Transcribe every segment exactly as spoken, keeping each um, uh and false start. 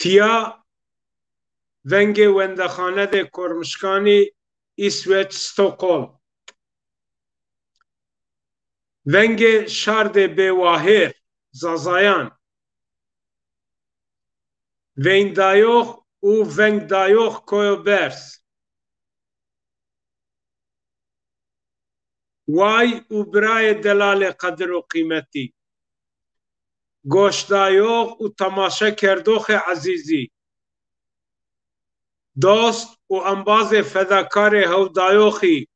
Tiya vengê wendexanedê Kormişkanî, Îsveç, Stockholm. Vengê şardê bêwahêr, Zazayan. Veyndayox û vengdayox Koyo Berz. Way û birayê delalê qedir û qîmetî. Goşdayox û temaşekerdoxê ezîzî. Dost û embazê fedakarê hewdayoxî.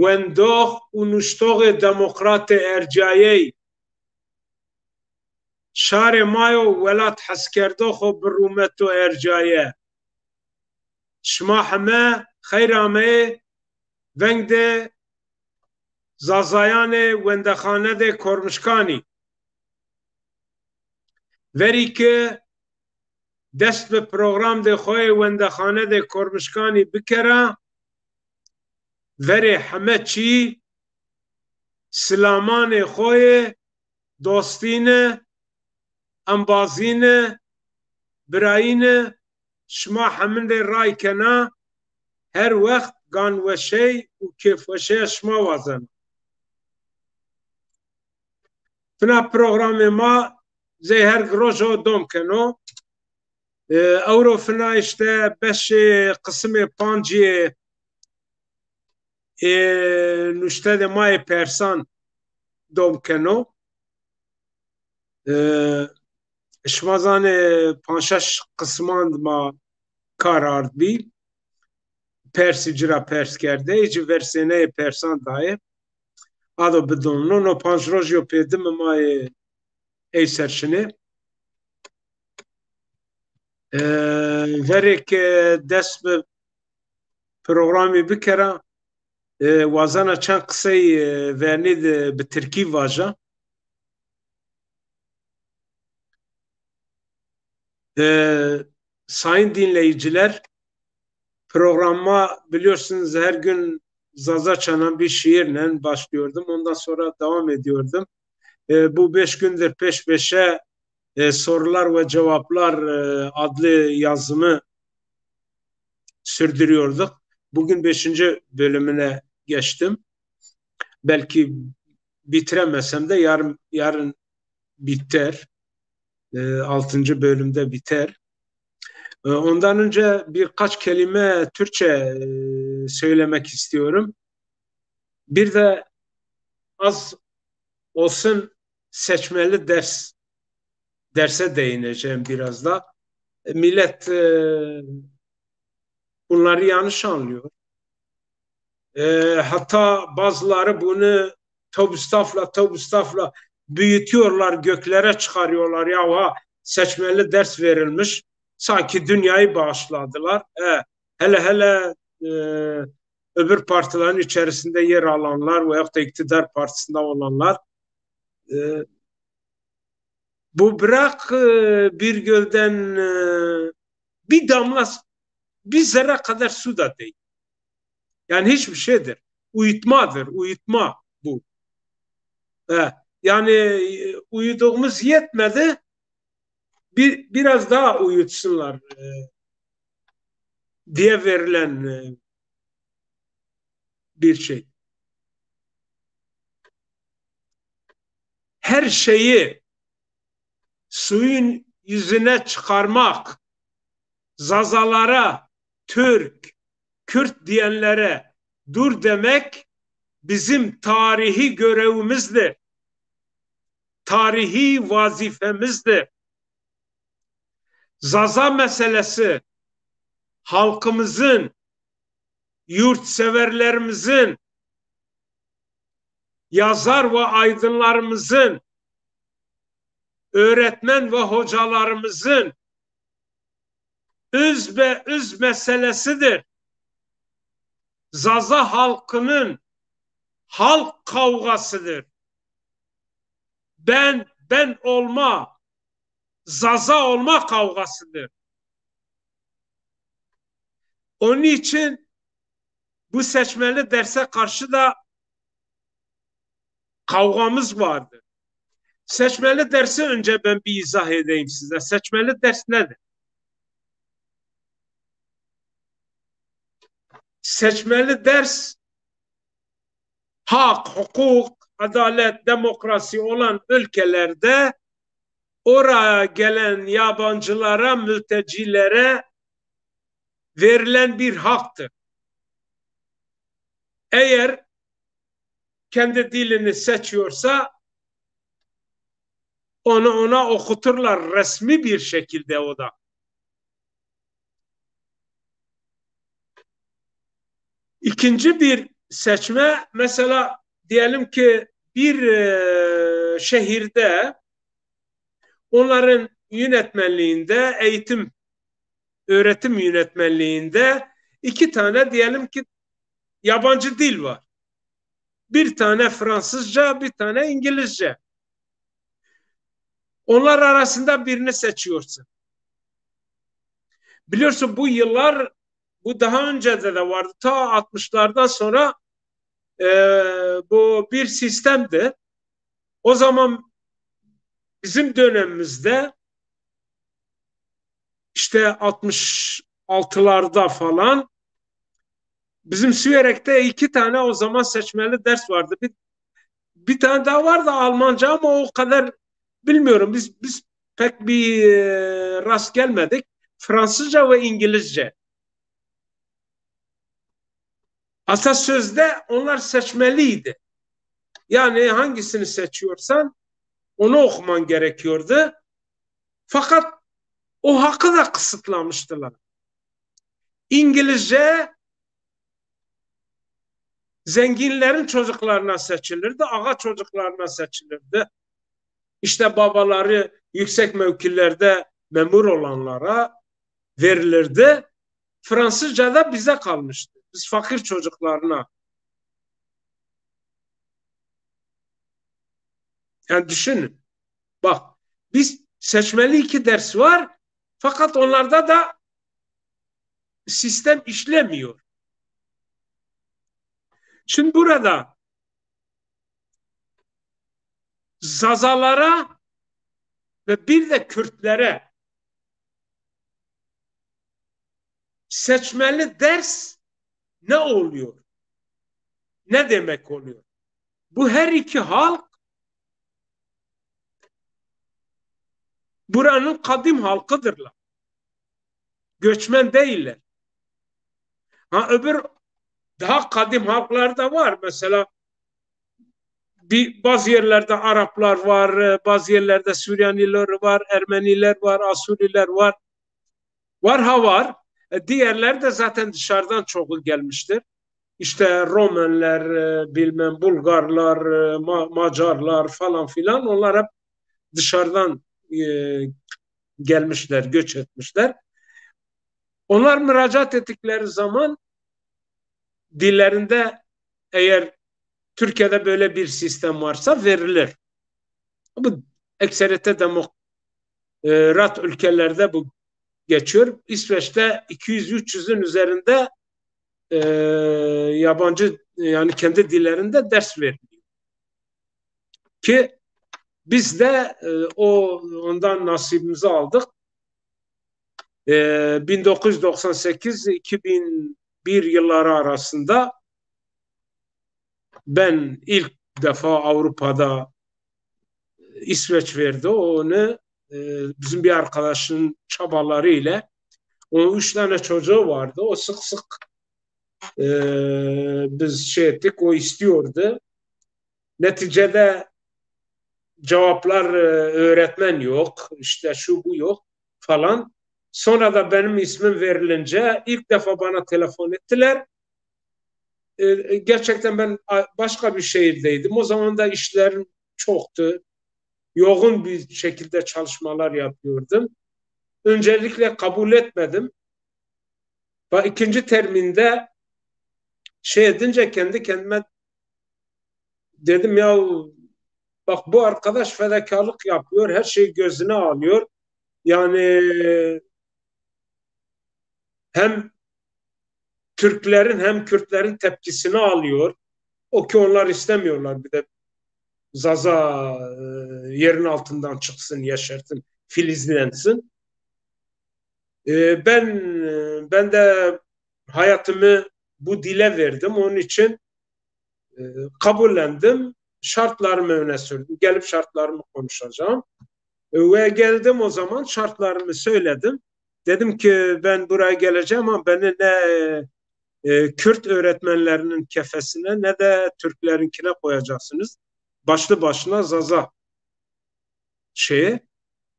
Wendox û nuştoxê demokratê ercayey. Şarê ma yo, welat heskerdoxo bi rûmet û ercaye. Şima heme xeyr ameyê vengdê Zazayanê wendexanedê Kormişkanî. Verî ke dest bi programdê xo yê wendexanedê Kormişkanî bikera, verê heme çî silamanê xo yê dostîne, embazîne, birayîne, şima hemindê ray kena, her wext ganweşey û kêfweşeya şima wazena. Fina programê ma zey her rojo dom keno. E, ewro fina îşte beşê qisimê pancî yê, e, nuştedê ma yê persan dom keno. E, şima zanê panc şeş qisiman di ma kar ardbî. Persî ci ra pers kerdê, ci versêneyê persan dayê. Ado bidomno, no panc roj yo pêdimi ma yê ey ser şinê. E, verê ke dest bi programî bikera, e, wazena çend qisey, e, vernî de bi tirkî vaja. E, sayın dinleyiciler, programıma biliyorsunuz her gün Zazaçanan bir şiirle başlıyordum. Ondan sonra devam ediyordum. E, bu beş gündür peş peşe, e, sorular ve cevaplar, e, adlı yazımı sürdürüyorduk. Bugün beşinci bölümüne geçtim. Belki bitiremesem de yarın, yarın biter. E, altıncı bölümde biter. E, ondan önce birkaç kelime Türkçe, e, söylemek istiyorum. Bir de az olsun seçmeli ders, derse değineceğim biraz da. E, millet, e, bunları yanlış anlıyor. E, hatta bazıları bunu tövbe estağfurullah, tövbe estağfurullah büyütüyorlar, göklere çıkarıyorlar. Ya ha, seçmeli ders verilmiş. Sanki dünyayı bağışladılar. E, hele hele, e, öbür partilerin içerisinde yer alanlar veyahut da iktidar partisinde olanlar, e, bu bırak, e, bir gölden, e, bir damla, bir zerre kadar su da değil. Yani hiçbir şeydir. Uyutmadır, uyutma bu. E, yani, e, uyuduğumuz yetmedi, bir, biraz daha uyutsunlar, e, diye verilen, e, bir şey. Her şeyi suyun yüzüne çıkarmak, Zazalara, Türk, Kürt diyenlere dur demek bizim tarihi görevimizdir. Tarihi vazifemizdir. Zaza meselesi halkımızın, yurtseverlerimizin, yazar ve aydınlarımızın, öğretmen ve hocalarımızın öz be öz meselesidir. Zaza halkının halk kavgasıdır. Ben, ben olma, Zaza olma kavgasıdır. Onun için bu seçmeli derse karşı da kavgamız vardır. Seçmeli dersi önce ben bir izah edeyim size. Seçmeli ders nedir? Seçmeli ders hak, hukuk, adalet, demokrasi olan ülkelerde oraya gelen yabancılara, mültecilere verilen bir haktır. Eğer kendi dilini seçiyorsa onu ona okuturlar resmi bir şekilde o da. İkinci bir seçme, mesela diyelim ki bir e, şehirde onların yönetmenliğinde, eğitim, öğretim yönetmenliğinde iki tane diyelim ki yabancı dil var. Bir tane Fransızca, bir tane İngilizce. Onlar arasında birini seçiyorsun. Biliyorsun bu yıllar, bu daha önce de de vardı. Ta altmışlardan sonra e, bu bir sistemdi. O zaman bizim dönemimizde işte altmış altılarda falan bizim Siverek'te iki tane o zaman seçmeli ders vardı. Bir, bir tane daha vardı Almanca ama o kadar bilmiyorum. Biz biz pek bir e, rast gelmedik. Fransızca ve İngilizce. Atasözde onlar seçmeliydi. Yani hangisini seçiyorsan onu okuman gerekiyordu. Fakat o hakkı da kısıtlamıştılar. İngilizce zenginlerin çocuklarına seçilirdi, ağa çocuklarına seçilirdi. İşte babaları yüksek mevkilerde memur olanlara verilirdi. Fransızca da bize kalmıştı. Biz fakir çocuklarına. Yani düşünün. Bak, biz seçmeli iki ders var. Fakat onlarda da sistem işlemiyor. Şimdi burada Zazalara ve bir de Kürtlere seçmeli ders ne oluyor? Ne demek oluyor? Bu her iki halk buranın kadim halkıdırlar. Göçmen değiller. Ha, öbür daha kadim halklar da var. Mesela bir bazı yerlerde Araplar var, e, bazı yerlerde Süryaniler var, Ermeniler var, Asuriler var. Var ha var. E, diğerleri de zaten dışarıdan çoğu gelmiştir. İşte Romenler, e, bilmem Bulgarlar, e, Ma- Macarlar falan filan, onlar hep dışarıdan e, gelmişler, göç etmişler. Onlar müracaat ettikleri zaman dillerinde, eğer Türkiye'de böyle bir sistem varsa, verilir. Bu ekseriyette demokrat ülkelerde bu geçiyor. İsveç'te iki yüz üç yüzün üzerinde e, yabancı, yani kendi dillerinde ders veriliyor. Ki biz de e, o ondan nasibimizi aldık. E, bin dokuz yüz doksan sekiz iki bin bir yılları arasında ben ilk defa Avrupa'da İsveç verdi. Onu e, bizim bir arkadaşın çabaları ile, onun üç tane çocuğu vardı. O sık sık e, biz şey ettik, o istiyordu. Neticede cevaplar, e, öğretmen yok, işte şu bu yok falan. Sonra da benim ismim verilince ilk defa bana telefon ettiler. E, e, gerçekten ben a- başka bir şehirdeydim. O zaman da işlerim çoktu. Yoğun bir şekilde çalışmalar yapıyordum. Öncelikle kabul etmedim. Ve ikinci terminde şey edince kendi kendime dedim, ya bak, bu arkadaş fedakarlık yapıyor, her şeyi gözüne alıyor. Yani hem Türklerin hem Kürtlerin tepkisini alıyor. O ki onlar istemiyorlar bir de Zaza e, yerin altından çıksın, yeşersin, filizlensin. E, ben e, ben de hayatımı bu dile verdim. Onun için e, kabullendim. Şartlarımı öne sürdüm. Gelip şartlarımı konuşacağım. E, ve geldim o zaman şartlarımı söyledim. Dedim ki ben buraya geleceğim ama beni ne e, Kürt öğretmenlerinin kefesine ne de Türklerinkine koyacaksınız. Başlı başına Zaza şeye.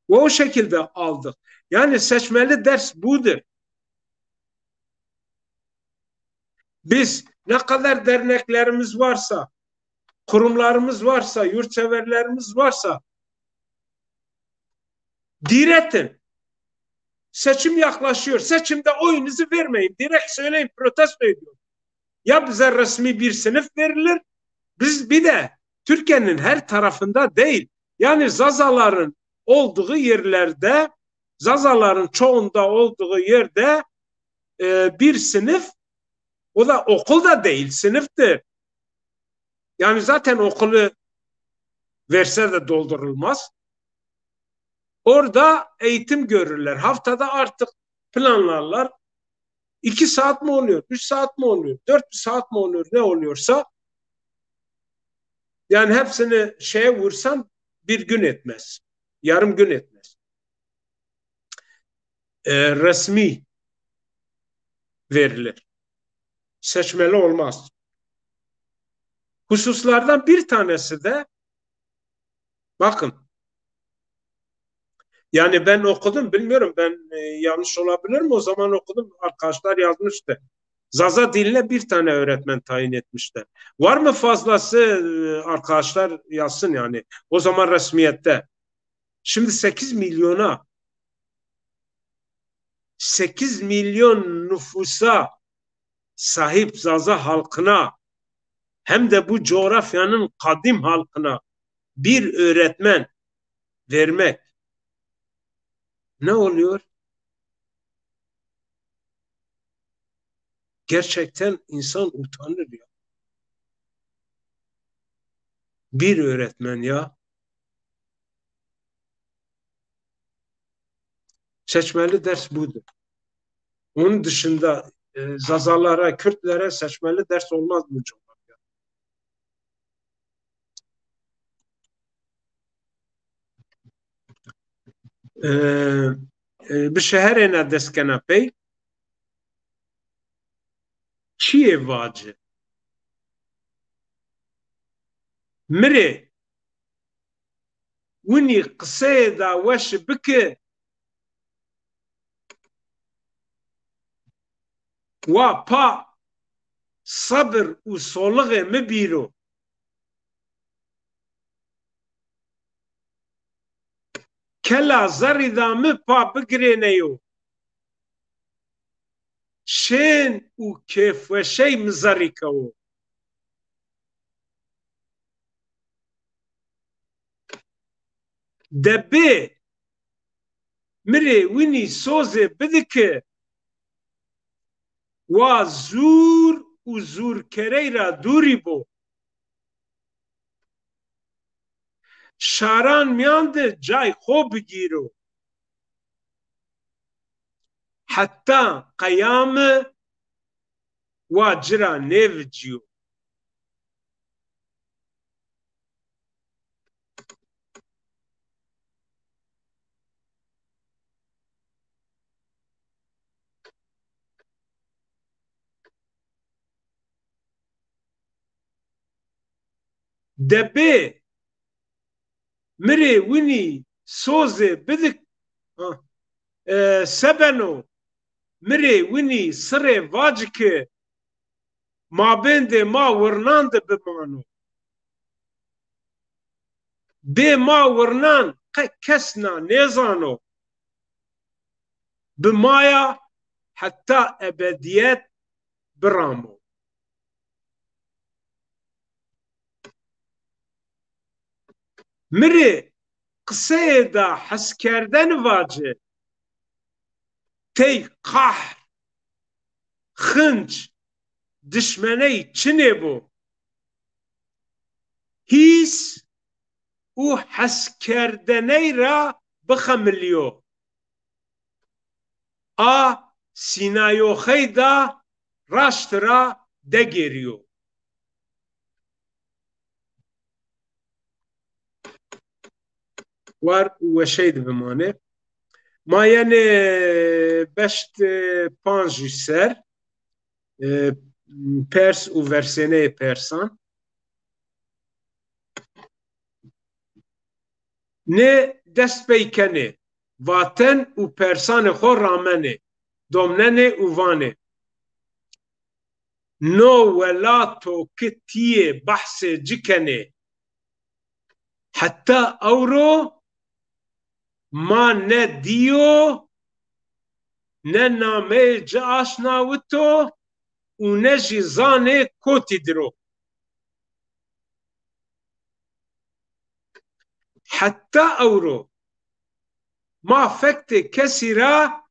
Ve o şekilde aldık. Yani seçmeli ders budur. Biz ne kadar derneklerimiz varsa, kurumlarımız varsa, yurtseverlerimiz varsa diretin. Seçim yaklaşıyor. Seçimde oyunuzu vermeyin. Direkt söyleyin, protesto ediyorum. Ya bize resmi bir sınıf verilir, biz bir de Türkiye'nin her tarafında değil, yani Zazaların olduğu yerlerde, Zazaların çoğunda olduğu yerde e, bir sınıf, o da okul da değil, sınıftır. Yani zaten okulu verse de doldurulmaz. Orada eğitim görürler. Haftada artık planlarlar. İki saat mi oluyor, üç saat mi oluyor, dört saat mi oluyor, ne oluyorsa, yani hepsini şeye vursan bir gün etmez. Yarım gün etmez. E, resmi verilir. Seçmeli olmaz. Hususlardan bir tanesi de, bakın, yani ben okudum, bilmiyorum, ben e, yanlış olabilirim, o zaman okudum, arkadaşlar yazmıştı. Zaza diline bir tane öğretmen tayin etmişler. Var mı fazlası, e, arkadaşlar yazsın yani. O zaman resmiyette. Şimdi sekiz milyona, sekiz milyon nüfusa sahip Zaza halkına hem de bu coğrafyanın kadim halkına bir öğretmen vermek ne oluyor? Gerçekten insan utanır ya. Bir öğretmen ya. Seçmeli ders budur. Onun dışında e, Zazalara, Kürtlere seçmeli ders olmaz bu coğrafya. E, e, bi şeherêna dest kena pey. Çiyê vaci. Mi rê winî qiseyê da weşi biki, wa pa sebir û solixê mi bîro. Kela zerrî da mi pa bigirêneyo. Şên û kêfweşey mi zerrî kewo. De bê mi rê winî sozê bidi ki wa zûr û zûrkerey ra dûrî bo. Şaran mîyan de cay xo bigîro. Heta qeyami wa ci ra nêvicîyo. De bê mi rê winî sozê bidik, ha, e, se beno mi rê winî sirê vaci ki mabêndê ma wirnan de bimano. Bê ma wirnan qe kes na nêzano. Bi ma ya heta ebedîyet biramo. Mi rê qiseyê da heskerdeni vaci, tey qahr, xinc, dişmeney çinê bo. Hîs û heskerdeney ra bixemilîyo. A sînayoxey da raşt ra degêrîyo. War û weşey de bimanê. Ma yenê beşt, e, pancî ser, e, pers û versêneyê persan. Nê dest pey kenê, vaten û persanê xo ramenê, domnenê û vanê: No welato ki tîyê behsê ci kenê, heta ewro ma ne dîyo, ne nameyê ci aşnawito û ne jî zanê kotî dir o. Heta ewro ma fektê kesî ra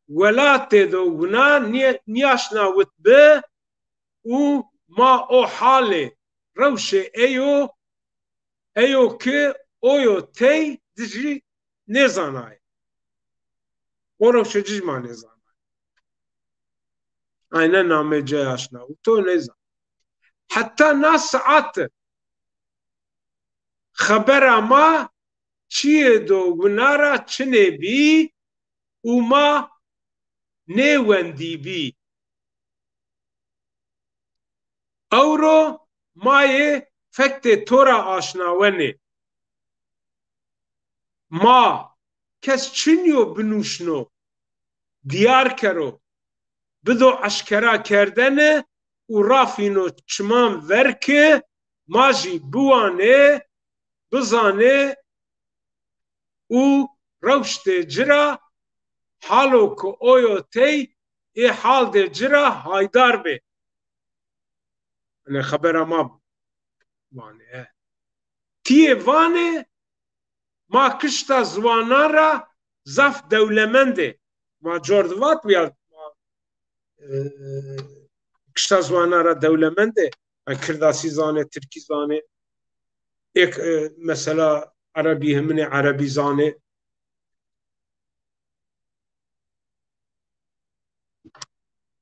welatê do wina nî-, nîyaşnawitbi û ma o halê rewşê eyo, eyo ki oyo tey di jî nêzanayê. O rewşê ci jî ma nêzanayê. Ayne namê cey aşnawito nêzan. Heta na saete xebera ma çîyê do wina ra çinê bî û ma nêwendîbî. Ewro ma yê fektê to ra aşnawenê. Ma kes çinyo binuşno, dîyar kero, bido eşkera kerdene û rafîno çiman ver ki ma jî biwanê, bizanê û rewştê ci ra halo ki oyo tey ê haldê ci ra haydar bê. Yanî xebera ma vanê, he. Tîyê vanê ma kişta ziwanan ra zaf dewlemendê. Ma cor di vatbîya ma, e, kişta ziwanan ra dewlemendê. Yanî kirdasî zanê, tirkî zanê. Êk, e, mesela erebî, himînê erebî zanê.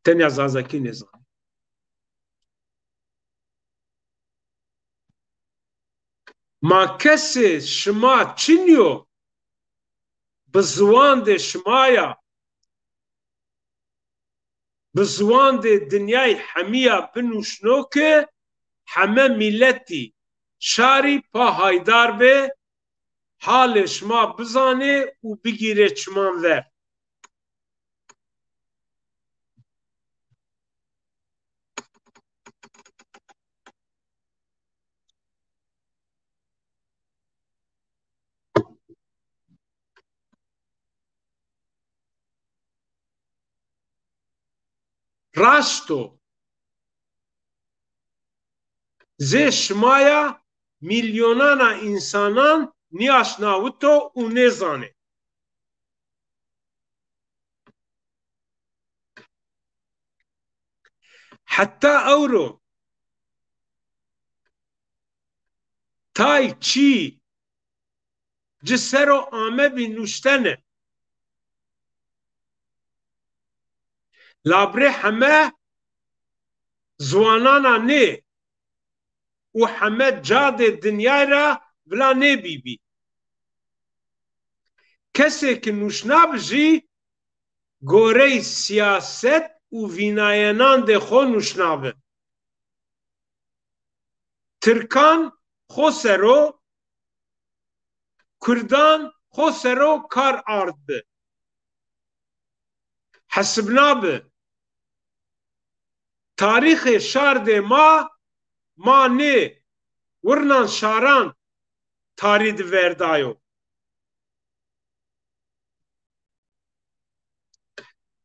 Tenya zazakî nêzanê. Ma kesê şima çinyo, bi ziwandê şima ya, bi ziwandê dinyay hemîya binuşno ki heme mîletî, şarî pa haydar bê, halê şima bizanê û bigîrê çiman ver. Raşt o. Zê şima ya mîlyonana însanan nîaşnawito û nêzanê. Heta ewro tay çî ci ser o amebî nuştene. Labrê heme ziwanana nê û heme cadê dinyay ra vila nêbîbî. Kesê ki nuşnabi jî gorey sîyaset û vînayenandê xo nuşnabi. Tirkan xo ser o, kurdan xo ser o kar ardbi. Hesibnabi. Tarîxê şardê ma, ma nê wirnan şaran tarî di verdayo.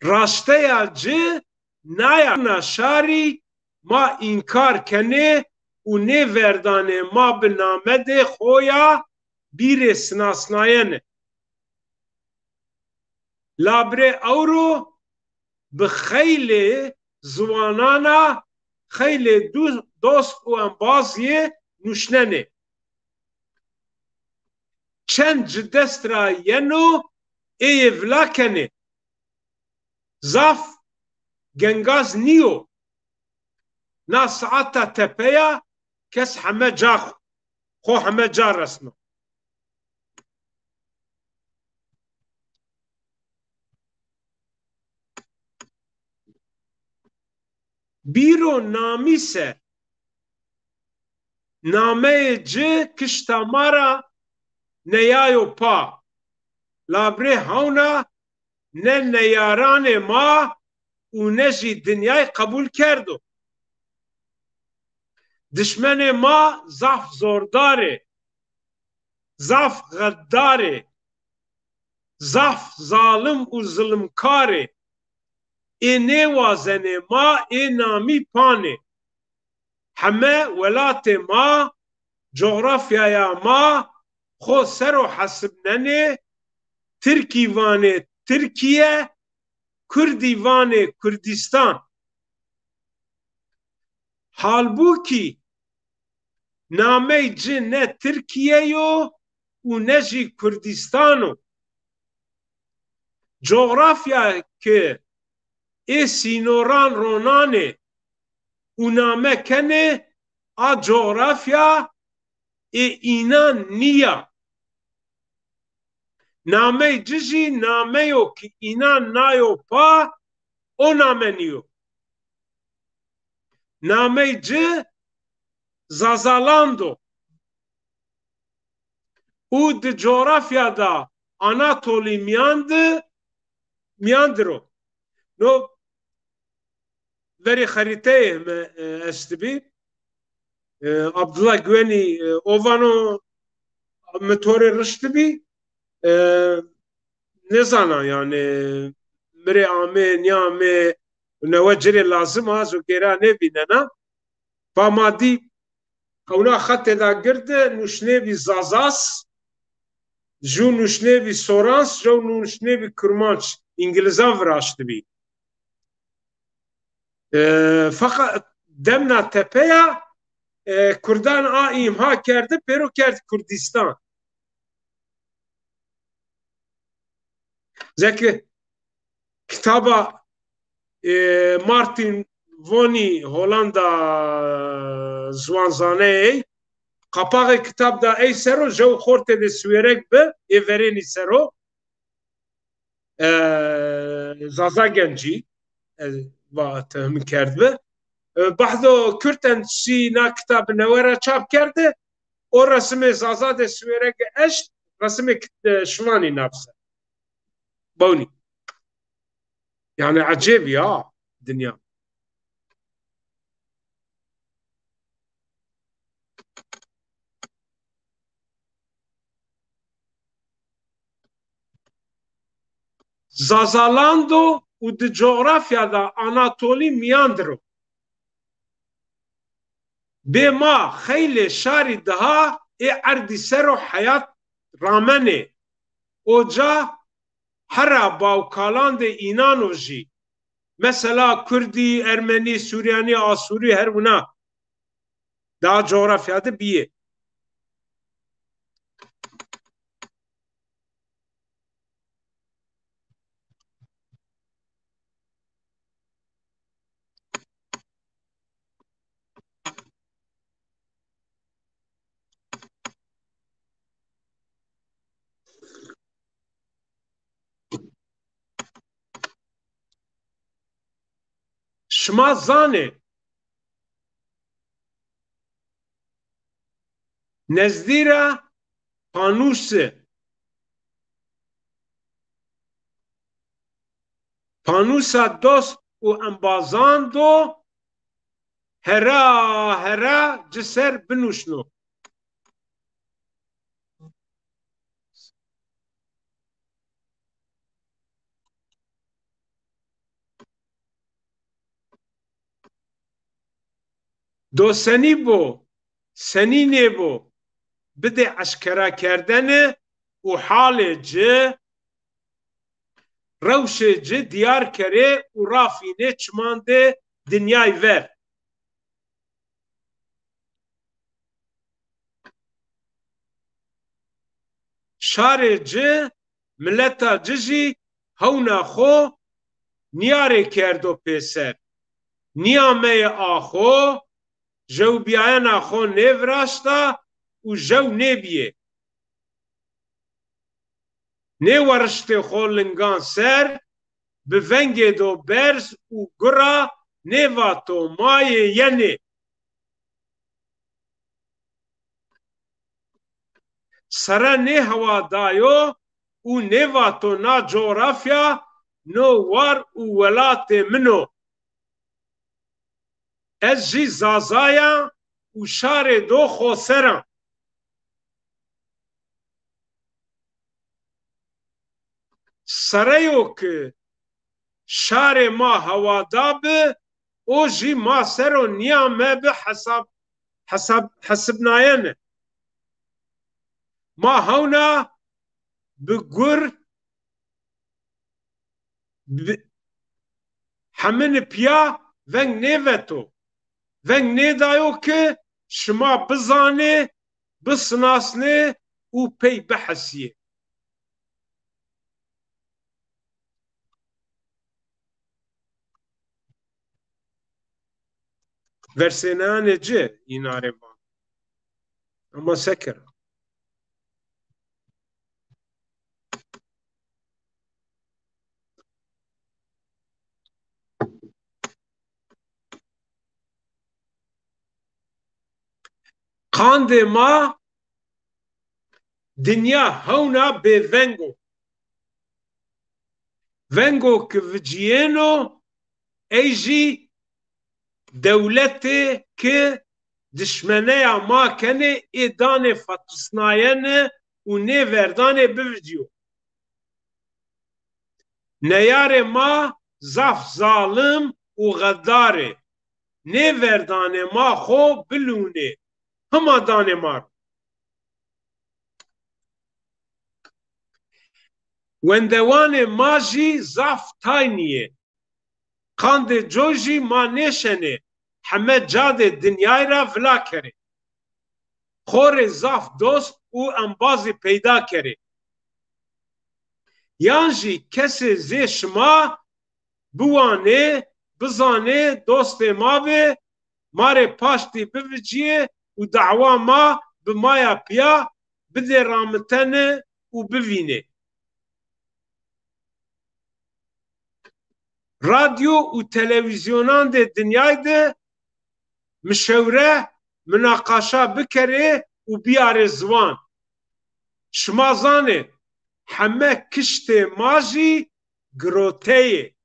Raşteya ci naya na şarî ma înkar kenê û nê verdanê ma bi namedê xo ya bîrê sinasnayene. Labrê ewro bi xeylê ziwanana xeylê du-, dost û embazîyê nuşnenê. çend ci dest ra yeno, êyê vila kenê. Zaf gengaz nîyo. Na saeta tepeya kes heme ca xo, xo heme ca resno. Bîro namî ser. Nameyê ci kişta ma ra neyayo pa. Labrê hewna ne neyaranê ma û ne jî dinyay qebul kerdo. Dişmenê ma zaf zordar ê, zaf xeddar ê, zaf zalim û zilimkar ê. Ê nêwazenê ma ê namî panê. Heme welatê ma, cografyaya ma xo ser o hesibnenê, tirkî vanê Tirkîye, kurdî vanê Kurdîstan. Halbûkî namey ci ne Tirkîye yo û ne jî Kurdîstan o. Cografya ki ê sînoran ronanê û name kenê, a cografya ê înan nîya. Namey ci jî nameyo ki înan nayo pa, o name nîyo. Namey ci Zazaland o. Û di cografya de Anatolî mîyan di, mîyan dir o. No verê xerîteyê heme, e, estibî. E, Abdullah Güvenî, e, o vano mi to rê riştibî. E, nêzana yanî mi rê amê, nîamê, newe ci rê lazim a, ez o gêra nêvînena. Pa ma dî hewna xetê de girdi, nuşnêbî Zazas, ju nuşnêbî Sorans, ju nuşnêbî Kurmanc, Îngilizan viraştibî. E, feqet demna tepeya, e, Kurdan a îmha kerdi, pêro kerd Kurdîstan. Zeki kitaba, e, Martin Vonî Holanda ziwanzaneyê ey, qapaxê kitab da ey ser o, jew xortê de siwêrek bi, ê verênî ser o. E, Zaza Gencî, e, va tehmin kerdbi. E, Bahdo Kürten sî na kitab newe ra çap kerde. O resimê Zaza de siwêreke eşt, resimê kit-, e, şimanî navse. Bewnî. Yanî ecêb ya dinya. Zazaland o û di cografya de Anatolî mîyan dir o. Bê ma xeylê şarî daha ê erdî ser o heyat ramenê. Oca hera bawkalandê înan o jî. Mesela Kurdî, Ermenî, Suryanî, Asûrî her wina daha cografya de bîyê. Şima zanê, nezdî ra panûsi, panûsa dost û embazan do hera hera ci ser binuşno. Do senî bo, senî nêbo, bidê eşkerakerdene û halê ci, rewşê ci dîyar kerê û rafînê çimandê dinyay ver. Şarê ci, mileta ci jî hewna xo nîyarê kerdo pêser. Nîyameyê a xo, jewbîyayena xo nêviraşta û jew nêbîyê. Nêweriştê xo lingan ser, bi vengê do berz û gura nêvato ma yê yenê. Sere nêhewadayo û nêvato na cografya no war û welatê min o. Ez jî Zaza ya û şarê do xoser a. Sereyo ki şarê ma hewada bi, o jî ma ser o nîyamebi hesab, hesab, hesibnayene. Ma hewna bi gur, bi, hemini pîya veng nêveto. Veng nêdayo ki şima bizanê, bisinasnê û pey bihesiyê. Versêneyanê ci îna rê van. Ama se kera? Qandê ma dinya hewna bêveng o. Vengo ki vicîyêno, ey jî dewletê ki dişmeneya ma kenê, ê danê fetisnayene û nêverdanê bivicîyo. Neyarê ma zaf zalim û xedar ê. Nêverdanê ma xo bilûnê, hima danê ma ro. Wendewanê ma jî zaf taynî yê. Qandê coy jî ma nêşenê heme cadê dinyay ra vila kerê. Xo rê zaf dost û embazî peyda kerê. Yan jî kesê zê şima biwanê, bizanê dostê ma bê, ma rê paştî bivicîyê û dawa ma bi maya pîya bidê ramitene û bivînê. Radyo û televîzyonandê dinyay de mişewre, minaqaşa bikerê û bîyarê ziwan. Şima zanê, heme kiştê ma jî girote yê.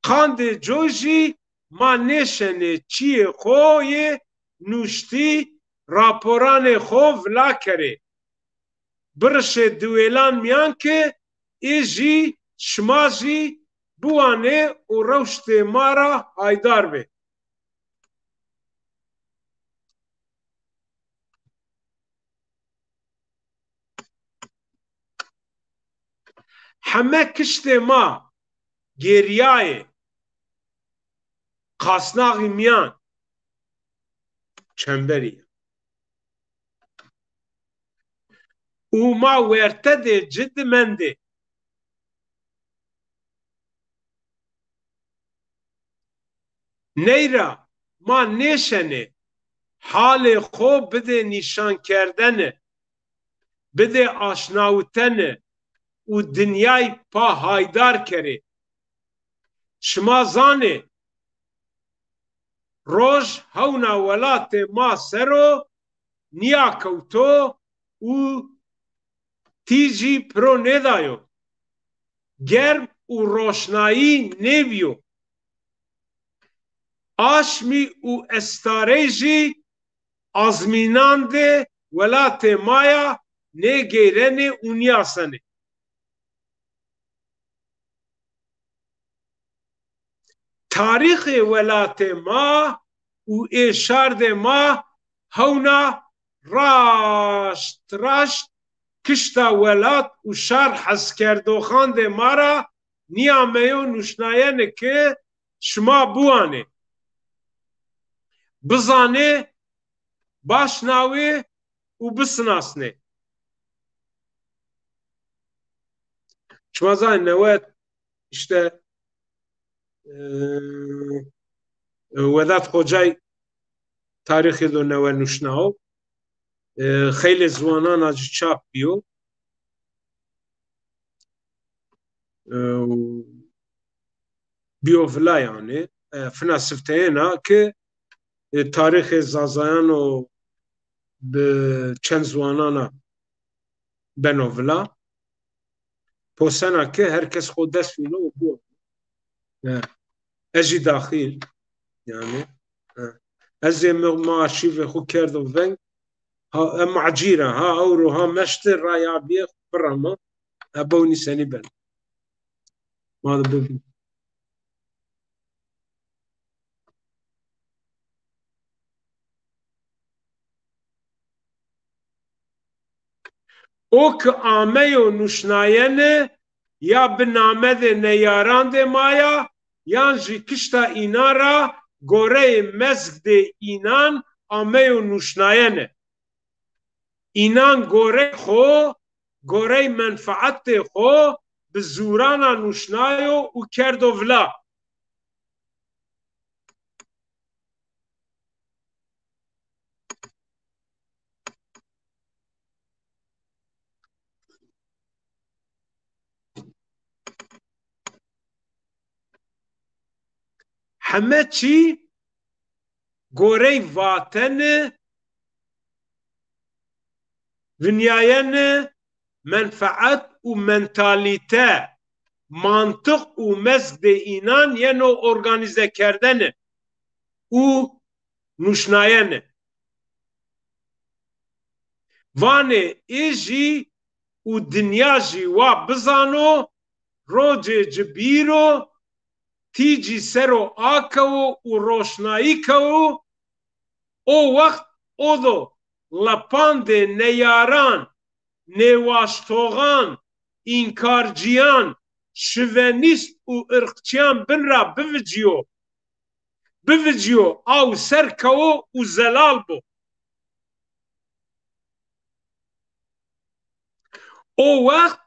Qandê coy jî ma nêşenê çîyê xo yê nuştî, raporanê xo vila kerê. Birişê diwêlan mîyan ke ê jî şima jî biwanê û rewştê ma ra haydar bê. Heme kiştê ma gêrîyayê, qasnaxî mîyan, çemberî. Û ma werte de ci di mendê. Ney ra ma nêşenê halê xo bidê nîşankerdene, bidê aşnawitene û dinyay pa haydar kerê. Şima zanê, roj hewna welatê ma ser o nîyakewto û tîjî piro nêdayo. Germ û roşnayî nêbîyo. Aşmî û estarey jî azmînandê welatê ma ya nêgeyrenê û nîyasenê. Tarîxê welatê ma û ê şardê ma hewna raşt raşt kişta welat û şar heskerdoxandê ma ra nîyameyo nuşnayene ke şima biwanê, bizanê, başnawê û bisinasnê. Şima zanê newe îşte, e, Vedat Xocay tarîxê do newe nuşnao. E, xeylê ziwanan a ci çap bîyo. E, bîyo vila yanî. E, fina sifteyena ki, e, tarîxê Zazayan o bi çend ziwanan a beno vila. Posena ke her kes xo dest wîno û biwano. E, ez jî daxîl. Yanî, e, ez ê mi, mi arşîvê xo kerdo veng. Ha, e, macîr a, ha ewro, ha meşte, raya bîye xo birama. E, bewnî senî ben. Ma de bibî. O ki ameyo nuşnayene, ya bi namedê neyarandê ma ya, yan jî kişta înan ra goreyê mezgdê înan ameyo nuşnayene. Înan gorey xo, gorey menfeetê xo bi zûrana nuşnayo û kerdo vila. Heme çî gorey vatene, vinyayene, menfeet û mentalîte, mantiq û mezgdê înan yeno organîzekerdene û nuşnayene. Vanê ê jî û dinya jî wa bizano, rocê ci bîro, tîcî ser o akewo û roşnayî kewo, o wext o do lepandê neyaran, nêwaştoxan, înkarcîyan, şivenîst û irqçîyan bin ra bivicîyo. Bivicîyo, aw ser kewo û zelal bo. O wext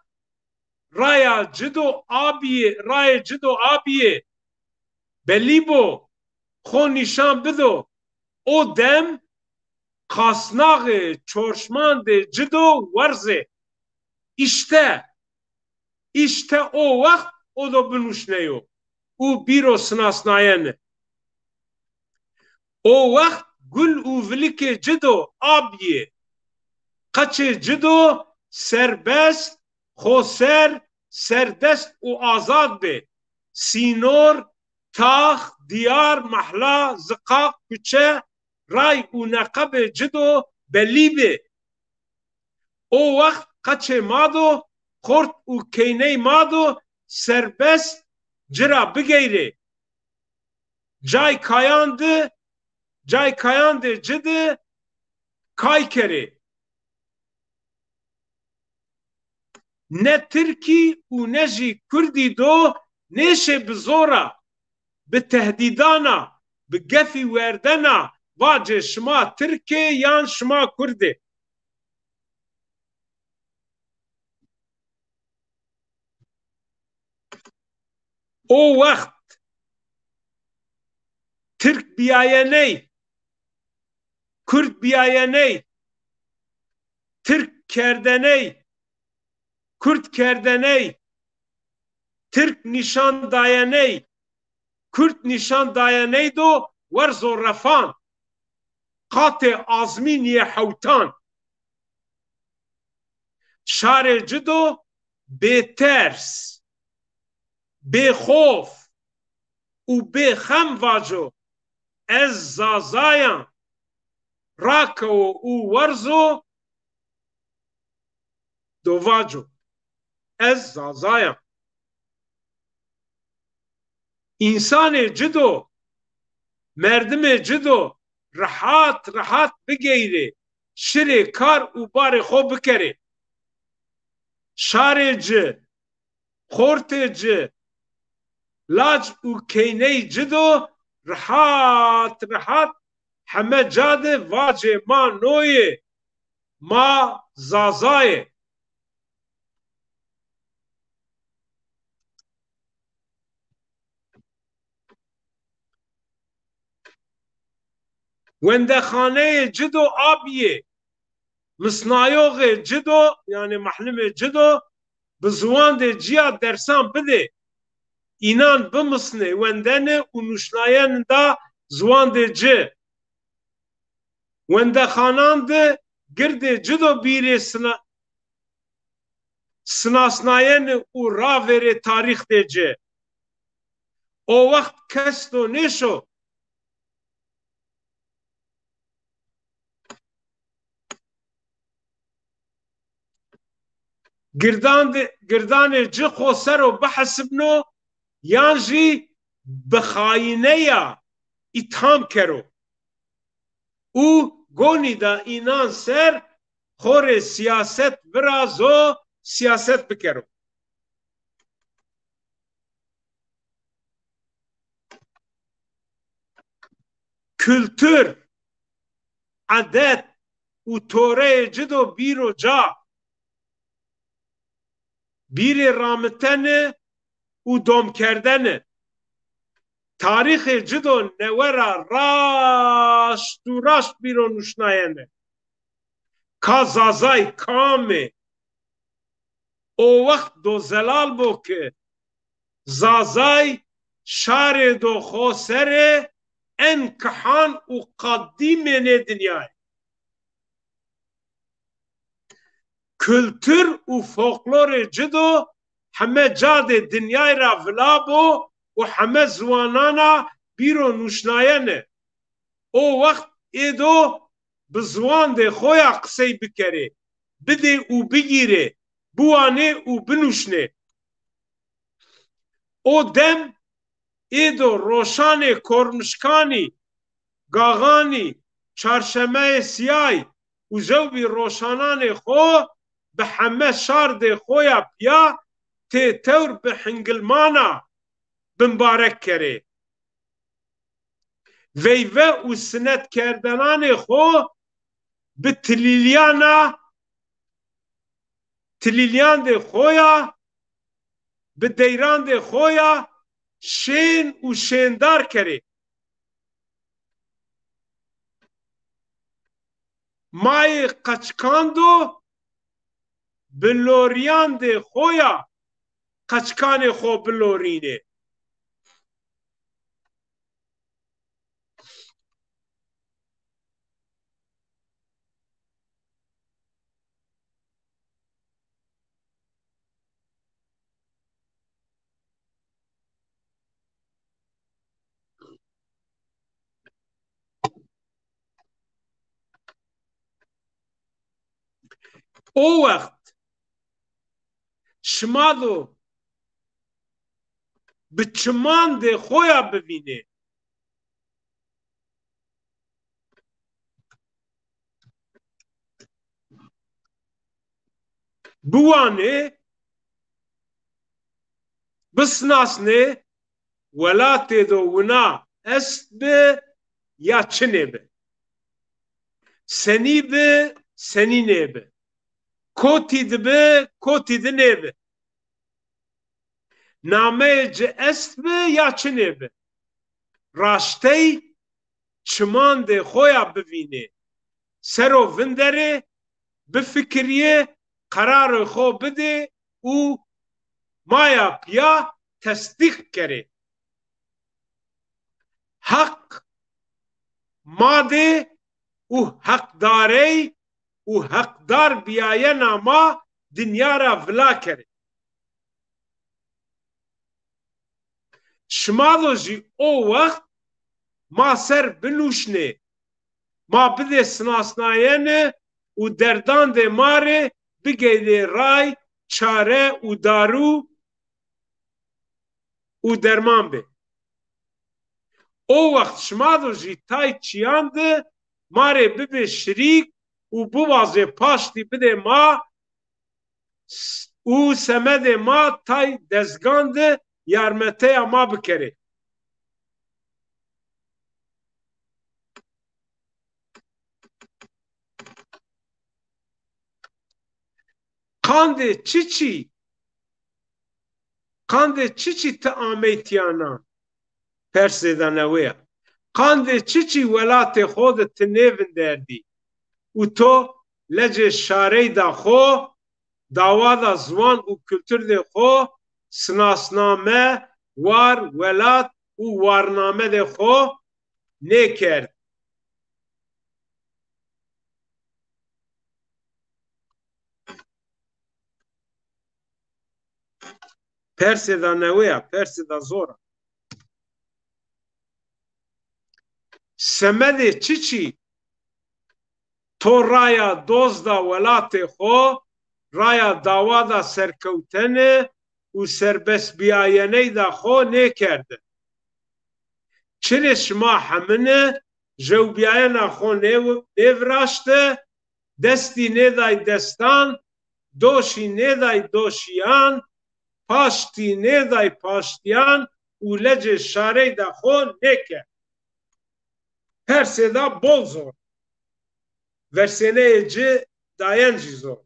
raya ci do abîyê, rayê ci do abîyê belî bo, xo nîşan bido. O dem qasnaxê çorşmandê ci do werzê. Îşte, îşte o wext o do binuşneyo û bîro sinasnayene. O wext gul û vilikê ci do abîyê. Qeçê ci do serbest, xoser, serdest û azad bê. Sînor, tax, dîyar, mehla, ziqaq, kuçe, ray û neqebê ci do belî bê. O wext qeçê ma do, xort û keyney ma do serbest ci ra bigeyrê. Cay kayan di, cay kayandê ci di kay kerê. Ne tirkî û ne jî kurdî do nêşê bi zora, bi tehdîdana, bi gefî werdena vacê şima tirk ê yan şima kurd ê. O wext tirk bîyayeney, kurd bîyayeney, tirk kerdeney, kurd kerdeney, tirk nîşan dayeney, kurd nîşan dayeney do werzo refan, qatê azmînîyê hewtan. Şarê ci do bêters, bêxof û bêxem vaco, ez Zazayan. Rakewo û werzo do vaco, ez Zazayan. Însanê ci do, merdimê ci do rehat rehat bigeyrê, şirê kar û barê xo bikerê. Şarê ci, xortê ci, lac û keyney ci do rehat rehat heme ca de vacê ma no yê, ma Zaza yê. Wendexaneyê ci do a bîyê. Misnayoxê ci do, yanî mehlimê ci do, bi ziwandê ci ya dersan bidê. Înan bimisnê, wendene û nuşnayene da ziwandê ci. Wendexanan de girdê ci do bîrê sina-, sinasnayene û ravêrê tarîxdê ci. O wext kes do nêşo. Girdan de, girdanê ci xo ser o bihesibno, yan jî bi xayîneya îtham kero û gonî da înan ser xo rê sîyaset virazo, sîyaset bikero. Kultur, edet û toreyê ci do bîro ca. Bîrê ramitene û domkerdene. Tarîxê ci do newe ra raşt û raşt bîro nuşnayene. Ka Zazay kam ê? O wext do zelal bo ke Zazay şarê do xo ser ê en kihan û qedîmê nê dinyayê. Kultur û folklorê ci do heme cadê dinyay ra vila bo û heme ziwanana bîro nuşnayene. O wext ê do bi ziwandê xo ya qisey bikerê, bidê û bigîrê, biwanê û binuşnê. O dem ê do roşanê Kormişkanî, Gaxanî, Çarşemeyê Sîyay û zewbî roşananê xo bi heme şardê xo ya pîya tê tewr bi hingilmana bimbarek kerê. Veyve û sinetkerdenanê xo bi tilîlyana, tilîlyandê xo ya, bi deyrandê xo ya şên û şêndar kerê. Ma yê qeçkan do bi lorîyandê xo ya qeçkanê xo bilorînê. O wext şima do bi çimandê xo ya bivînê. Biwanê, bisinasnê, welatê do wina est bi ya çinê bi. Senî bi, senî nêbi. Kotî di bi, kotî di nêbi. Nameyê ci est bi ya çinê bi. Raştey çimandê xo ya bivînê. Ser o vinderê, bifikirîyê, qerarê xo bidê û ma ya pîya tesdîq kerê. Heq ma de û heqdarey û heqdar bîyayena ma dinya ra vila kerê. Şima do jî o wext ma ser binuşnê, ma bidê sinasnayene û derdandê ma rê bigeydê ray, çare û daru û derman bê. O wext şima do jî tay çîyan de ma rê bibê şirîk û biwazê paştî bidê ma û semedê ma tay dezgan de yarmeteya ma bikerê. Qandê çiçî, qandê çiçî ti amey tîyanan? Persê da newe ya. Qandê çiçî welatê xo de ti nêvinderdî û to lecê şareyda xo, dawada ziwan û kulturdê xo, sinasname, war, welat û warnamedê xo nêkerd? Persêda newe ya, persêda zor a. Semedê çiçî to raya dozda welatê xo, raya dawada serkewtene û serbestbîyayeneyda xo nêkerde? Çirê şima hemine jewbîyayena xo nêv-, nêviraşte, destî nêday destan, doşî nêday doşîyan, paştî nêday paştîyan û lecê şareyda xo nêkerd? Persêda bol zor. Versêneyê ci dayen jî zor.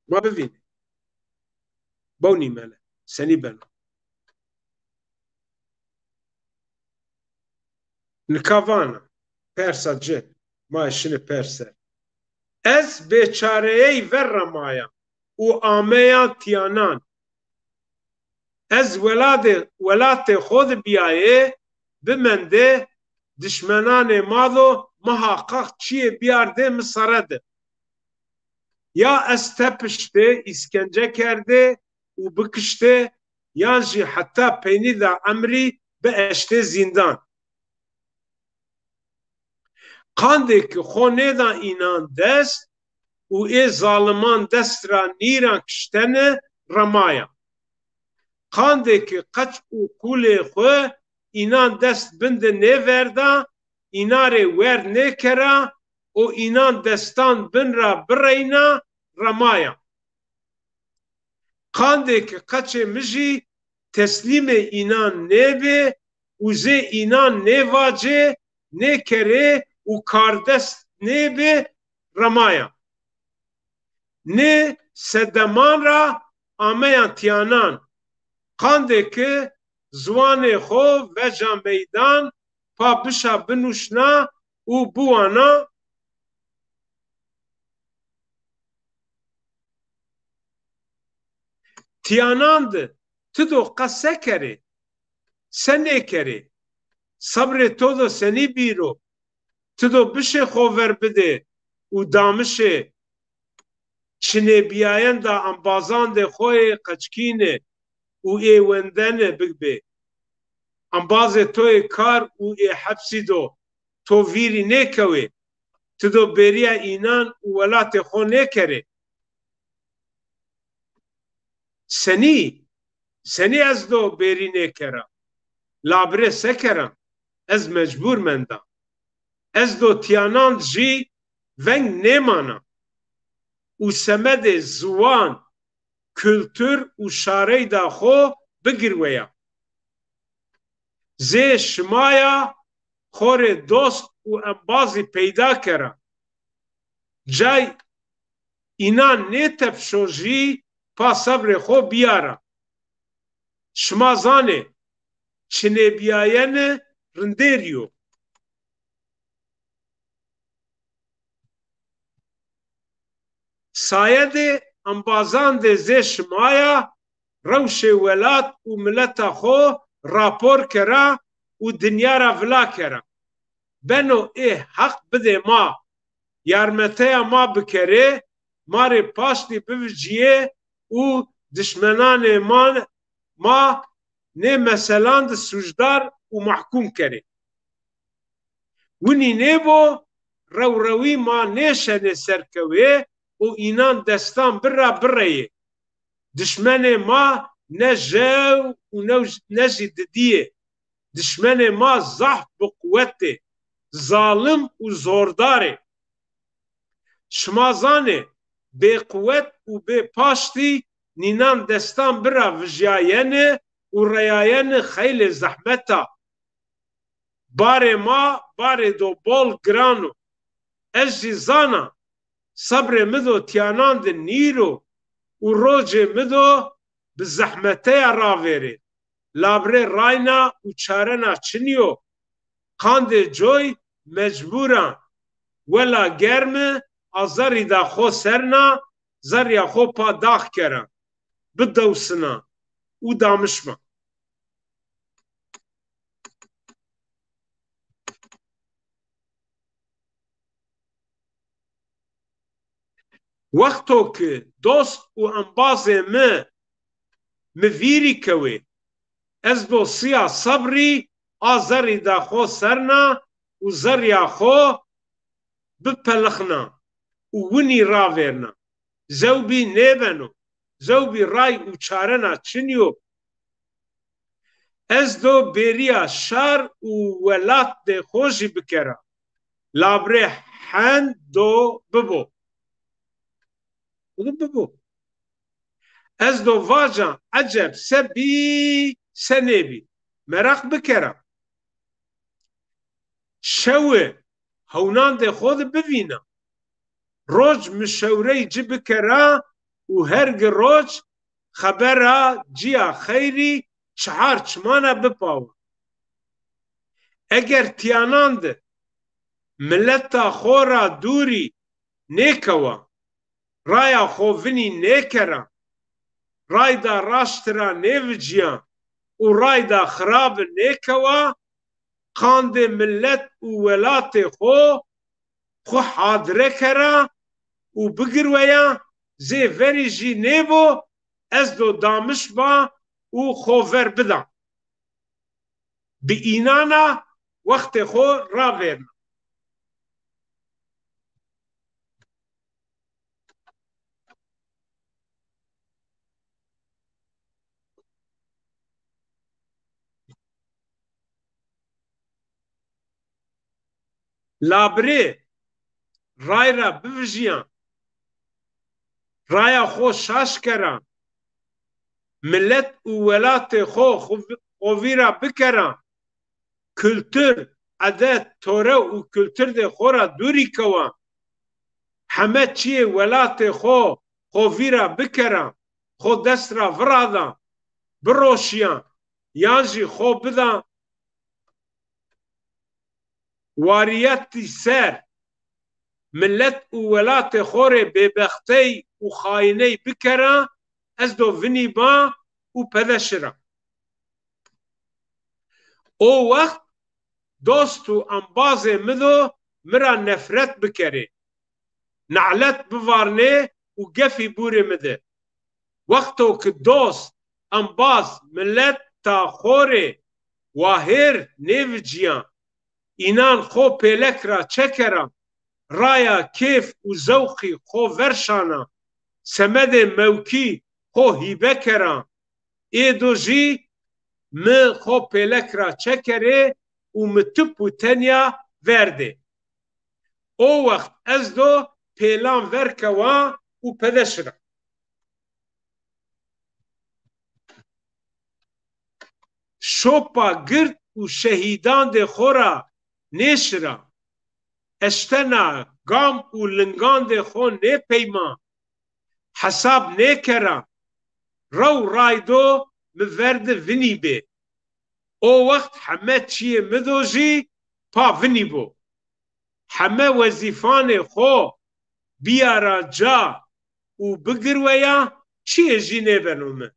Ma bivînê. Bewnî mele. Senî beno? Nika vana, persa ci, ma şinê perse. Ez bêçareyey ver remaya û ameya tîyanan. Ez weladê, welatê xo de bîyayê, bimendê, dişmenanê ma do muhaqaq çîyê bîyardê mi sere de. Ya ez tepiştê, îskence kerdê û bikiştê, yan jî heta peynîda emrî bieştê zîndan. Qandê ki xo nêda înan dest û ê zaliman dest ra nîran kiştene remaya. Qandê ki qeç û qulê xo înan dest bin de nêverda, înan rê werd nêkera û înan destan bin ra bireyna remaya. Qandê ki qeçê mi jî teslîmê înan nêbê û zê înan nêvacê, nêkerê û kardest nêbê remaya. Nê sedeman ra ameyan tîyanan. Qandê ki ziwanê xo veja meydan, pa bişa binuşna û biwana, tîyanan de ti do qe se kerê, se nêkerê? Sebrê to do senî bîr o? Ti do bişê xo ver bidê û damişê çinêbîyayenda embazandê xo yê qeçkîne û ê wendene bibê. Embazê to yê kar û ê hepsî do to vîrî nêkewê. Ti do bêrîya înan û welatê xo nêkerê. Senî, senî ez do bêrî nêkera? Labirê se kera? Ez mecbûr menda. Ez do tîyanan jî veng nêmana û semedê ziwan, kultur û şareyda xo bigirweya. Zê şimaya xo rê dost û embazî peyda kera. Cay înan nêtepşo jî pa sebrê xo bîyara. Şima zanê, çinêbîyayene rindêrî yo. Sayedê embazandê zê şimaya rewşê welat û mileta xo rapor kera û dinya ra vila kera. Beno ê Heq bidê ma, yarmeteya ma bikerê, ma rê paştî bivicîyê û dişmenanê ma, ma nê meselan de sûcdar û mehkûm kerê. Winî nêbo, rewrewî ma nêşenê serkewê û înan destan bira bireyê. Dişmenê ma ne jew û ne, ne jî didî yê. Dişmenê ma zaf biquwet ê, zalim û zordar ê. Şima zanê, bêquwet û bêpaştî nînan destan bira vijyayene û reyayene xeylê zehmet a. Barê ma barê do bol giran o. Ez jî zana, sebrê mi do tîyanan de nîr o û rocê mi do bi zehmeteya ravêrê. Labrê rayna û çarena çinî yo. Qandê coy mecbûran. Wela germi a zerrî da xo serna, zerrîya xo pa dax kera, bidewsina û damiş ba. Wexto ki dost û embazê mi, mi vîrî kewê, ez do siya sebrî a zerrî da xo serna û zerrîya xo bipelixna û winî ravêrna. Zewbî nêbeno. Zewbî ray û çarena çinî yo. Ez do bêrîya şar û welatdê xo jî bikera. Labrê hend do bibo. Bibo. Ez do vaca eceb se bî, se nêbî. Meraq bikera. Şewi hewnandê xo de bivîna. Roc mişewrey ci bikera û her gi roc xebera cîya xeyrî çihar çimana bipawa. Eger tîyanan de mileta xo ra dûrî nêkewa, raya xo vinî nêkera, rayda raşti ra nêvicîya û rayda xirabi nêkewa, qandê milet û welatê xo xwu hadre kera û bigirweya, zê verî jî nêbo, ez do damiş ba û xo ver bida. Bi înana wextê xo ravêrna. Labirê ray ra bivijîyan, raya xo şaş keran, milet û welatê xo xo vîra bikeran, kultur, edet, tore û kulturdê xo ra dûrî kewan. Heme çiyê welatê xo xo vîra bikeran, xo dest ra viradan, biroşîyan, yan jî xo bidan warîyetî ser, milet û welatê xo rê bêbextey û xayiney bikera, ez do vinî ba û pede şira. O wext dost û embazê mi do mi ra nefret bikerê, nelet bivarnê û gefî bûrê mi de. Wexto ki dost, embaz, mileta xo rê wahêr nêvicîyan, înan xo pêlek ra çekeran, raya kêf û zewqî xo verşanan, semedê mewkî xo hîbe keran, ê do jî mi xo pêlek ra çekerê û mi tip û tenya verdê. O wext ez do pêlan ver kewa û pede şira. Şopa gird û şehîdandê xo ra nêşira. Eştena gam û lingandê xo nêpeyman, hesab nêkeran. Rew ray do mi ver de vinî bê. O wext heme çiyê mi do jî pa vinî bo. Heme wezîfanê xo bîyara ca û bigirweya, çiyê jî nêbeno mi.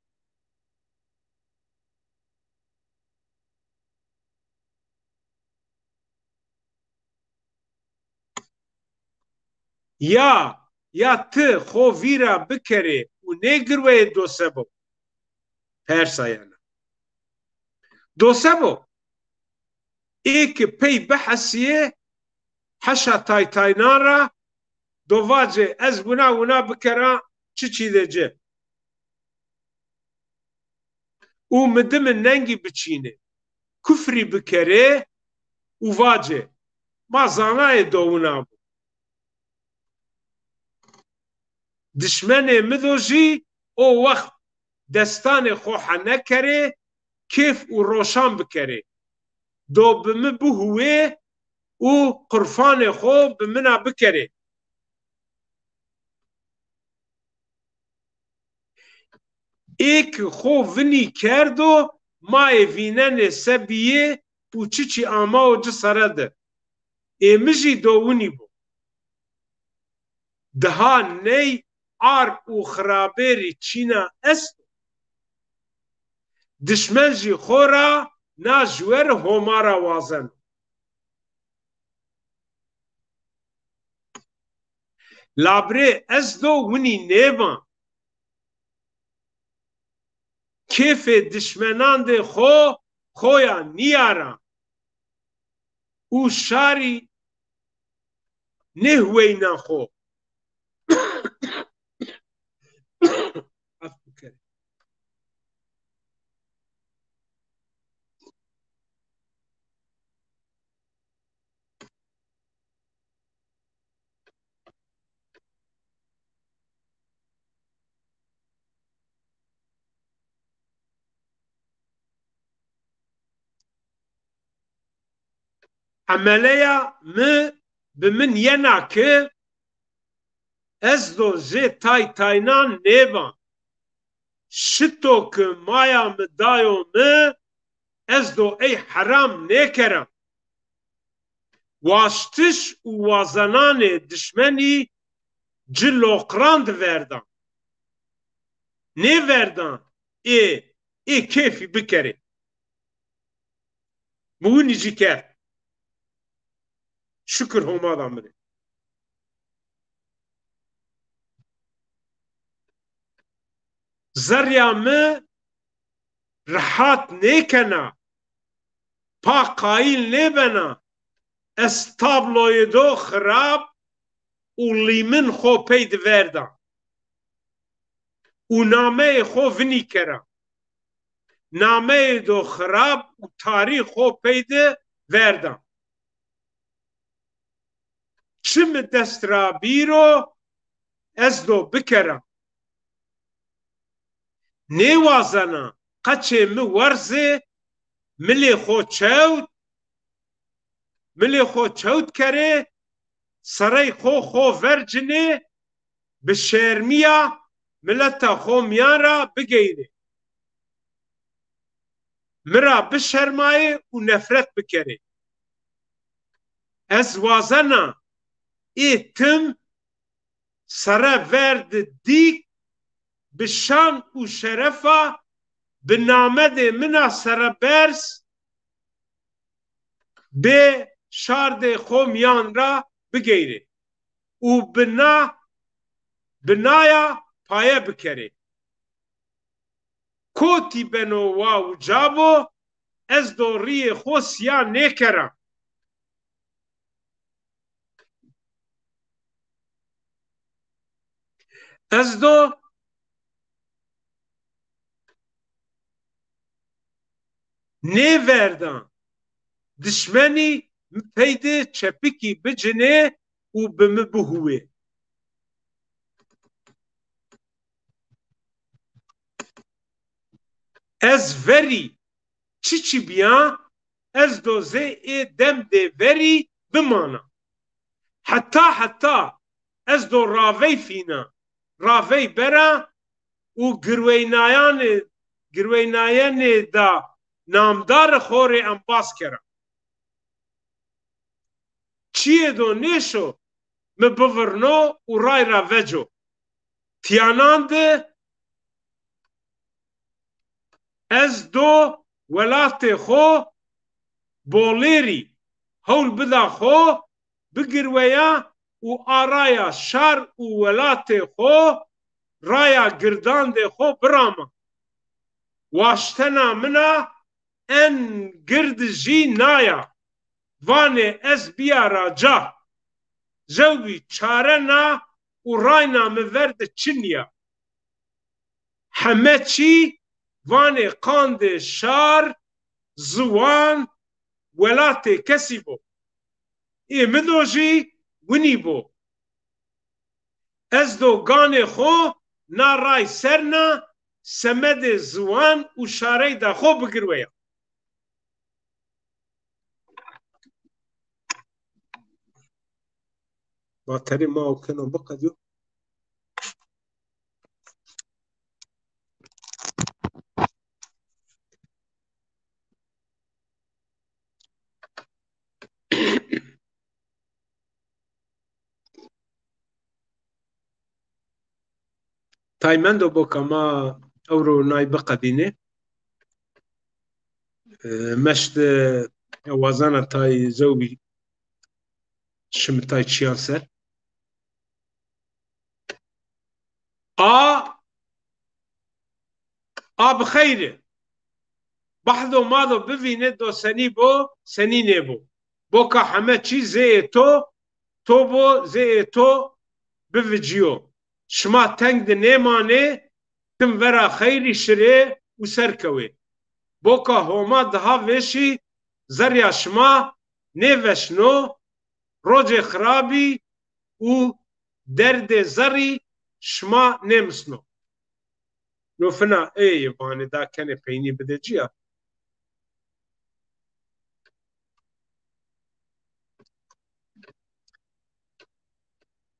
Ya, ya ti xo vîra bikerê û nêgirweyê do se bo? Persa yena. Do se bo? Ê ki pey bihesîyê heşa taytaynan ra do vacê ez wina wina bikera, çiçî de ci. Û mi dimi nengî biçînê, kufrî bikerê û vacê, ma zanayê do wina bo. Dişmenê mi do jî o wext destanê xo hene kerê, kêf û roşan bikerê. Do bi mi bihuwê û qurfanê xo bi mina bikerê. Ê ki xo vinî kerdo, ma ê vînenê se bîyê û çiçî amao ci sere de. Ê mi jî do winî bo. Diha ney ar û xirabêrî çîna esto. Dişmen jî xo ra na juweri Homa ra wazeno. Labirê ez do winî nêvan. Kêfê dişmenandê xo xoya nîyaran û şarî nêhuweynan xo. Ef bikerê. Emeleya mi bi min yena ki ez do jê tay taynan nêvan. Şito ki maya mi dayo mi, ez do ey heram nêkeran. Waştiş û wazenanê dişmenî ci loqran di verdan. Nêverdan ê, ê kêfî bikerê. Mi winî jî kerd. Şukir Homa da mi rê. Zerrîya mi rehat nêkena, pa qayîl nêbena, ez tabloyê do xirab û lîmin xo pey di verda û nameyê xo vinî kera. Nameyê do xirab û tarî xo pey di verda. Çi mi dest ra bîro, ez do bikera. Nêwazena qeçê mi werzê, milê xo çewt, milê xo çewt kerê, serey xo xo ver cinê, bi şermîya mileta xo mîyan ra bigeyrê. Mi ra bişermayê û nefret bikerê. Ez wazena ê tim sere ver di dîk, bi şan û şerefa, bi namedê min a sereberz, bê şardê xo mîyan ra bigeyrê û bi na, bi naya paye bikerê. Kotî beno wa uca bo, ez do rîyê xo sîya nêkera. Ez do nêverda dişmenî mi pey de çepikî bicinê û bi mi bihuwê. Ez verî çiçî bîya, ez do zê ê dem dê verî bimana. Heta heta ez do ravey fîna, ravey bera û girweynayanê, girweynayenê da namdarê xo rê embaz kera. Çiyê do nêşo mi bivirno û ray ra veco. Tîyanan de ez do welatê xo bolêrî hewl bida xo bigirweya û a raya şar û welatê xo, raya girdandê xo birama. Waştena min a en gird jî naya. Vanê ez bîya ra ca. Zewbî çare na û rayna mi ver de çinî ya. Heme çî vanê qandê şar, ziwan, welatê kesî bo. Ê mi do jî winî bo. Ez do ganê xo na ray ser na semedê ziwan û şareyda xo bigirweya. Baterî ma o keno biqedîyo. Tay mendo boka ma ewro nay biqedînê. E, meşt, e, wazena tay zewbî şimi tay çiyan ser. A, a bi xeyr. Bahdo ma do bivîne do senî bo, senî nêbo. Boka heme çî zê ê to, to bo zê ê to bivicîyo. Şima teng di nêmanê, tim vera xeyrî şirê û ser kewê. Boka Homa daha vêşî zerrîya şima nêveşno, rocê xirabî û derdê zerrî şima nêmisno. No fina ê yê vanê da kenê peynî bidê cîya.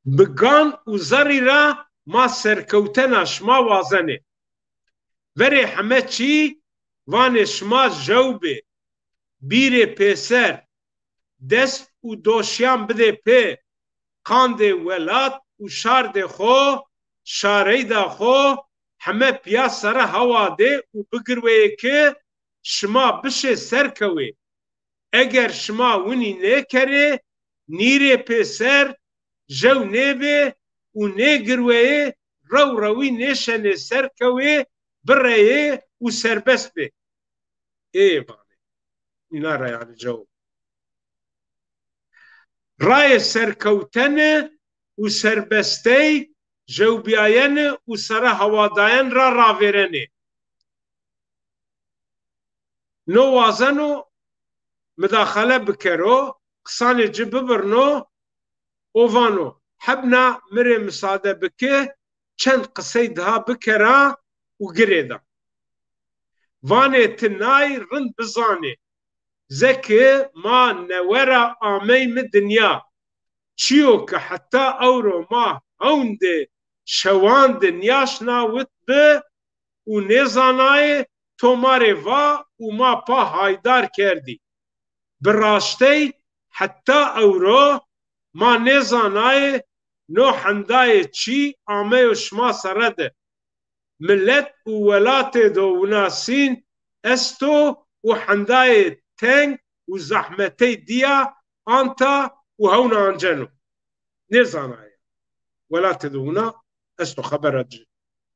Bi gan û zerrî ra ma serkewtena şima wazenê. Verê heme çî vanê şima jew bê, bîrê pêser, dest û doşîyan bidê pê, qandê welat û şardê xo, şareyda xo heme pîya sere hewa dê û bigirweyê ke şima bişê ser kewê. Eger şima winî nêkerê, nîrê pêser, jew nêbê û nêgirweyê, rew rewî nêşenê ser kewê, bireyê û serbest bê. Ê vanê. Îna ra yanî cewab. Rayê serkewtene û serbestey jewbîyayene û sere hewadayen ra ravêrenê. No wazeno midaxele bikero, qisanê ci bibirno, o vano, hebna mi rê misade bike, çend qisey daha bikera û girêda. Vanê ti nay rind bizanê. Zeke ma newe ra ameyme dinya. Çîyo ke heta ewro ma hewn de şewan de nîyaşnawit bi û nêzanayê, to ma rê va û ma pa haydar kerdî. Bi raştey heta ewro ma nêzanayê no hendayê çî ameyo şima sere de. Milet û welatê do wina sîn esto û hendayê teng û zehmetey dîya anta û hewna anceno. Nêzanayê. Welatê do wina esto, xebera ci.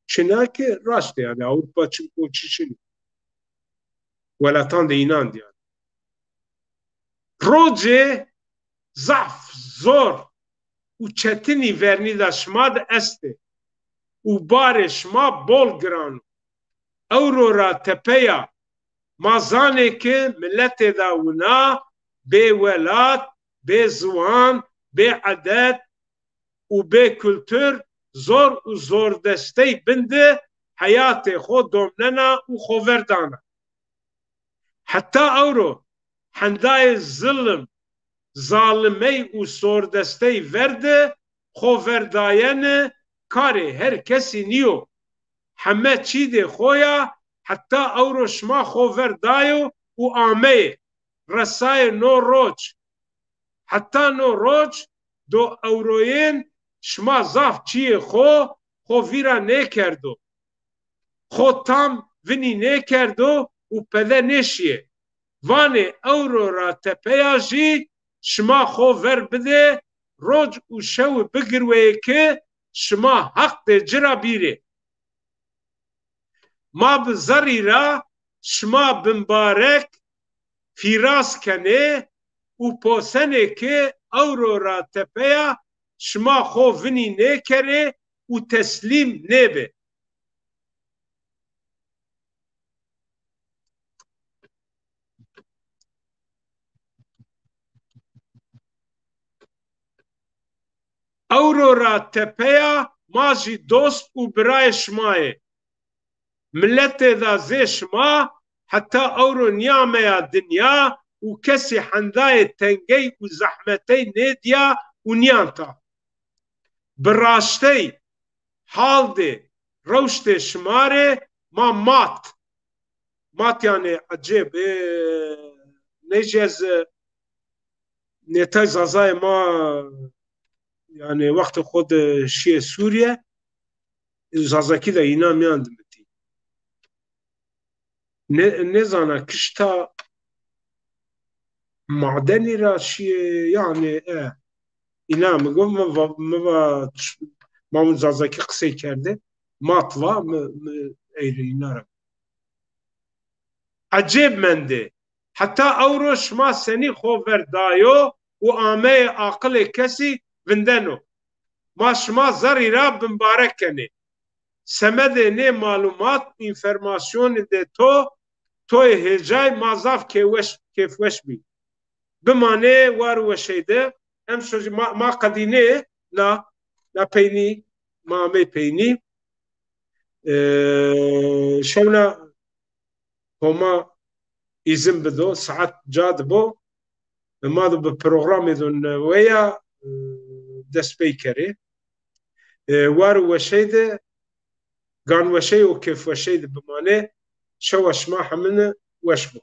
Çina ke raşt e, yanî Ewropa çimko çi çin. Welatan de înan de yanî. Rocê zaf zor û çetinî vernîda şima de estê û barê şima bol giran o. Ewro ra tepeya ma zanê ke miletêda wina bê welat, bê ziwan, bê edet û bê kultur zor û zordestey bin de heyatê xo domnena û xo ver dana. Heta ewro hendayê zilim, zalimey û zordestey ver de xo ver dayene karê her kesî nîyo. Heme çî dê xo ya, heta ewro şima xo ver dayo û ameyê, resayê no roc. Heta no roc do ewroyên şima zaf çîyê xo, xo vîra nêkerdo. Xo tam vinî nêkerdo û pede nêşîyê. Vanê ewro ra tepeya jî şima xo ver bidê, roc û şewi bigirweyê ke şima heqdê ci ra bîrê. Ma bi zerrî ra şima bimbarek fîraz kenê û posenê ke ewro ra tepeya şima xo vinî nêkerê û teslîm nêbê. Ewro ra tepeya ma jî dost û birayê şima yê. Miletêda zê şima heta ewro nîyameya dinya û kesî hendayê tengey û zehmetey nêdîya û nîyanta. Bi raştey hal de rewştê şima rê ma mat. Mat yanî ecêb, e, ney jî ez, e, nêtay zazayê ma, yanî wextê xo de şîyê Sûrîye. Zazakî de îna mîyan dimitî. Ne, nêzana kişta madenî ra şîyê, yanî, e, îna mi go, mi va, mi va, ç-, ma mi Zazakî qisey kerdê, mat va, mi, mi ey rê îna ra. Ecêb mendê. Heta ewro şima senî xo ver dayo û ameyê aqilê kesî vindeno. Ma şima zerrî ra bimbarek kenê. Semedê nê malumat û înformasyonî de to, toyê hêcay ma zaf kêfweş, kêfweş bî. Bimanê war û weşey de. Em şojî ma, ma qedînê na, na peynî, ma amey peynî. E, şewna Homa îzin bido, saet ca de bo. Ma do bi programê do neweya, e, dest pey kerê. E, war û weşey de, gan weşey û kêf weşey de bimanê. Şewa şima hemine weş bo.